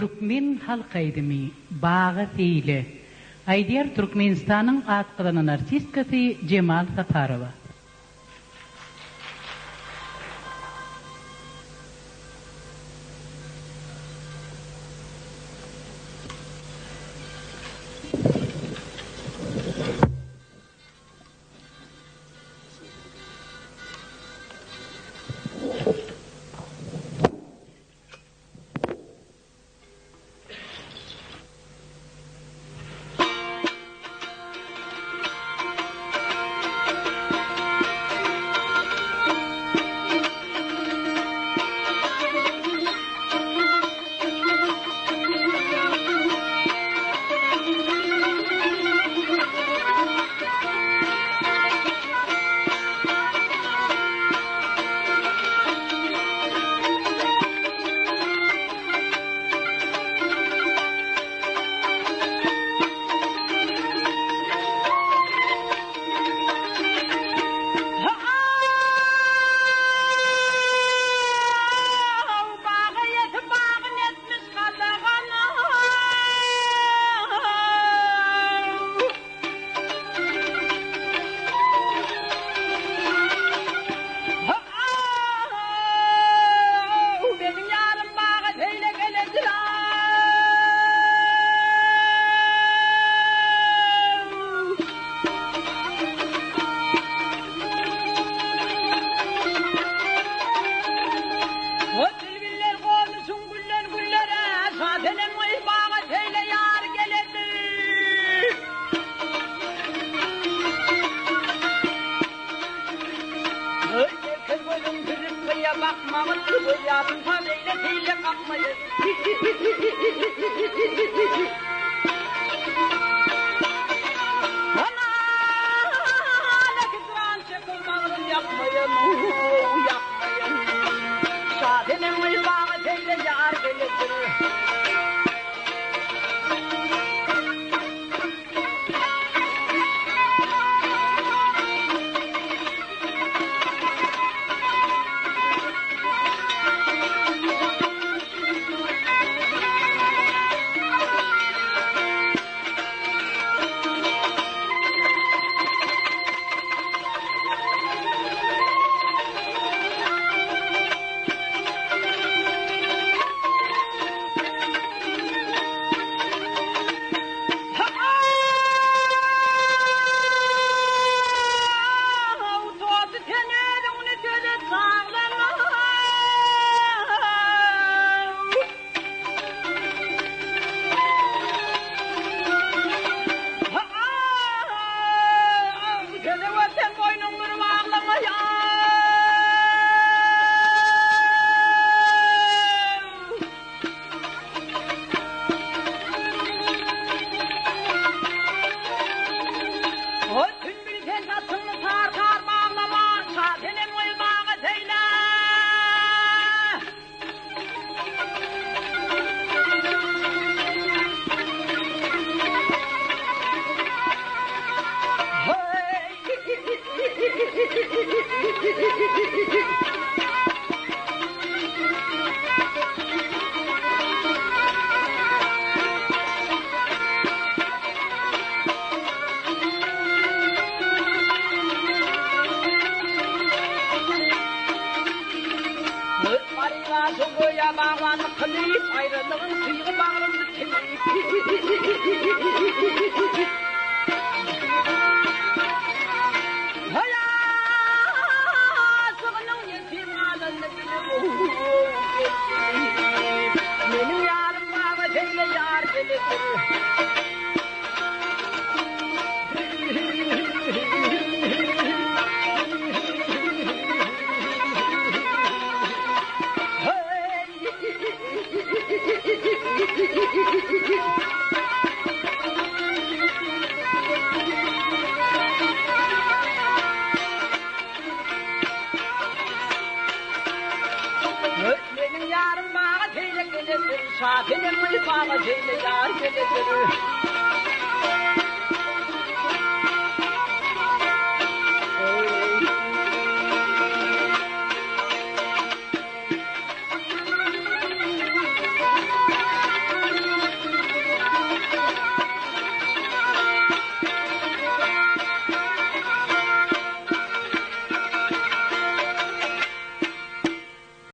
Türkmen halk aýdymy Baga seýle aýdýar Türkmenistanyň at gazanan artistkasy Jemal Saparowa. Baga ýetip bagyn etmiş gadagan. Meniň ýarym baga seýle gelendir. O bilbiller gonuşuň güllen güllere, Şasenem gyz baga seýle ýar gelendir. Erkek gözüň sürüp gyýa bakmagyl, Göz ýaşyň sal eýle seýle kakmaýyn. Ana, hijran çekip bagrym ýakmaýyn, ýakmaýyn. Şasenem gyz baga seýle ýar gelendir. Toty sen özüňni söze çaglama. Söze görseň boýnuň bürüp aglama. O tümmül sen saçyňny tar-tar baglama, Şasenem gyz baga seýle. Maryga göýä bagbanlyk kylyp, aýralygyň tygy bagrymdy tilip. Haý, aşygynyň ýetim galanyny bilip, Meniň ýarym baba şeýle ýar gelendir. Meniň ýarym baga seýle gelendir, Şasenem gyz baga şeýle ýar gelendir.